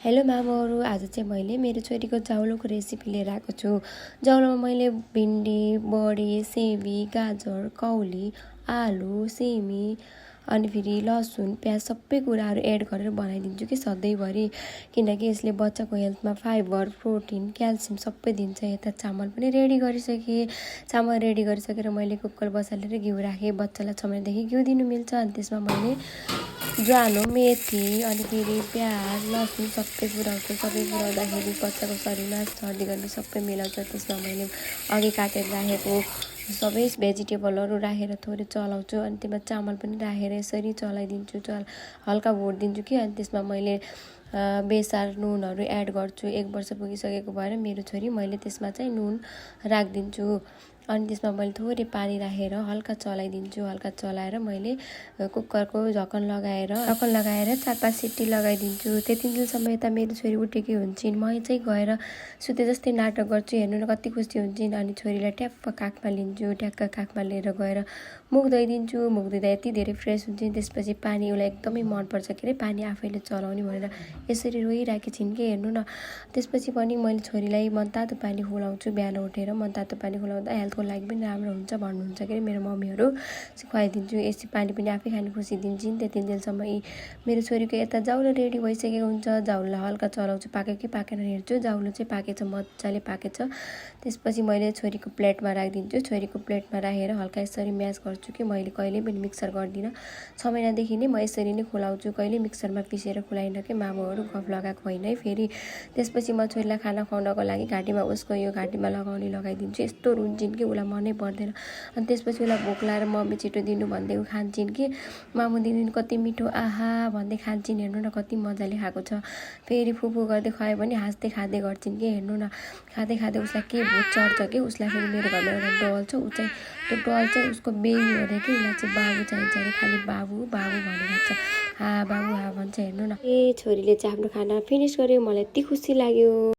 Hello मामाहरू, आज चाहिँ मैले मेरो छोरीको जाउलोको रेसिपी लिएर आएको छु। जाउलोमा मैले भिन्डी, बडी, सेमी, गाजर, कौली, आलु, सिमी अनि फेरि लसुन, प्याज सबै कुराहरू एड गरेर बनाइदिन्छु कि सधैँभरि, किनकि यसले बच्चाको हेल्थमा फाइबर, प्रोटिन, क्याल्सियम सबै दिन्छ। यता चामल पनि रेडी गरिसकेँ। चामल रेडी गरिसकेर मैले कुकर बसालेर घिउ राखेँ। बच्चालाई 6 महिनादेखि घिउ दिनु मिल्छ। अनि त्यसमा मैले ज्वानो, मेथी अनि फेरि प्याज, लसुन सबै पुऱ्याउँछु। सबै पुऱ्याउँदाखेरि बच्चाको शरीरमा सर्दी गर्मी सबै मिलाउँछ। त्यसमा मैले अघि काटेर राखेको सबै भेजिटेबलहरू राखेर थोरै चलाउँछु। अनि त्यसमा चामल पनि राखेर यसरी चलाइदिन्छु, हल्का भुटिदिन्छु कि। अनि त्यसमा मैले बेसार नुनहरू एड गर्छु। 1 वर्ष पुगिसकेको भएर मेरो छोरी, मैले त्यसमा चाहिँ नुन राखिदिन्छु। अनि त्यसमा मैले थोरै पानी राखेर हल्का चलाइदिन्छु। हल्का चलाएर मैले कुकरको ढक्कन लगाएर 4-5 सिटी लगाइदिन्छु। त्यतिन्जेलसम्म यता मेरो छोरी उठेकी हुन्छन्। म चाहिँ गएर सुते जस्तै नाटक गर्छु। हेर्नु न कति खुसी हुन्छन्। अनि छोरीलाई ट्याप्प काखमा लिन्छु। ट्याक्क काखमा लिएर गएर मुख धोइदिन्छु। मुख धुँदा यति धेरै फ्रेस हुन्छ। त्यसपछि पानी उसलाई एकदमै मनपर्छ के अरे, पानी आफैले चलाउने भनेर यसरी रोइराखेकी छिन् कि। हेर्नु न, त्यसपछि पनि मैले छोरीलाई मनतातो पानी खुवाउँछु। बिहान उठेर मनतातो पानी खुवाउँदा हेल्थको लागि पनि राम्रो हुन्छ भन्नुहुन्छ के अरे मेरो मम्मीहरू। खुवाइदिन्छु। यसरी पानी पनि आफै खाने खुसी दिन्छन्। त्यतिन्जेलसम्म मेरो छोरीको यता जाउलो रेडी भइसकेको हुन्छ। जाउलोलाई हल्का चलाउँछु, पाक्यो कि पाकेन हेर्छु। जाउलो चाहिँ पाकेछ, मजाले पाकेछ। त्यसपछि मैले छोरीको प्लेटमा राखिदिन्छु। छोरीको प्लेटमा राखेर हल्का यसरी म्यास गर्छु कि मैले कहिले पनि मिक्सर गर्दिनँ। 6 महिनादेखि नै म यसरी नै खुवाउँछु, कहिले मिक्सरमा पिसेर खुवाइनँ कि मामुहरू, गफ लगाएको होइन है। फेरि त्यसपछि म छोरीलाई खाना खुवाउनको लागि घाँटीमा उसको यो घाँटीमा लगाइदिन्छु। यस्तो रुन्छन् कि उसलाई मनै पर्दैन। अनि त्यसपछि उसलाई भोक लाएर मम्मी छिटो दिनु भन्दै ऊ खान्छन् कि। मामु दिनु कति मिठो, आहा भन्दै खान्छन्। हेर्नु न कति मजाले खाएको छ। फेरि फुफु गर्दै खुवायो भने हाँस्दै खाँदै गर्छन् कि। हेर्नु न, खाँदै खाँदै उसलाई के भूत चढ्छ कि। उसलाई फेरि मेरो घरमा एउटा डल छ, ऊ चाहिँ त्यो डल चाहिँ उसको बेबी हो अरे कि। उसलाई चाहिँ बाबु चाहिन्छ अरे, खालि बाबु बाबु भनिरहेको छ। हा बाबु हा भन्छ। हेर्नु न, छोरीले चाहिँ आफ्नो खाना फिनिस गर्यो। मलाई यति खुसी लाग्यो।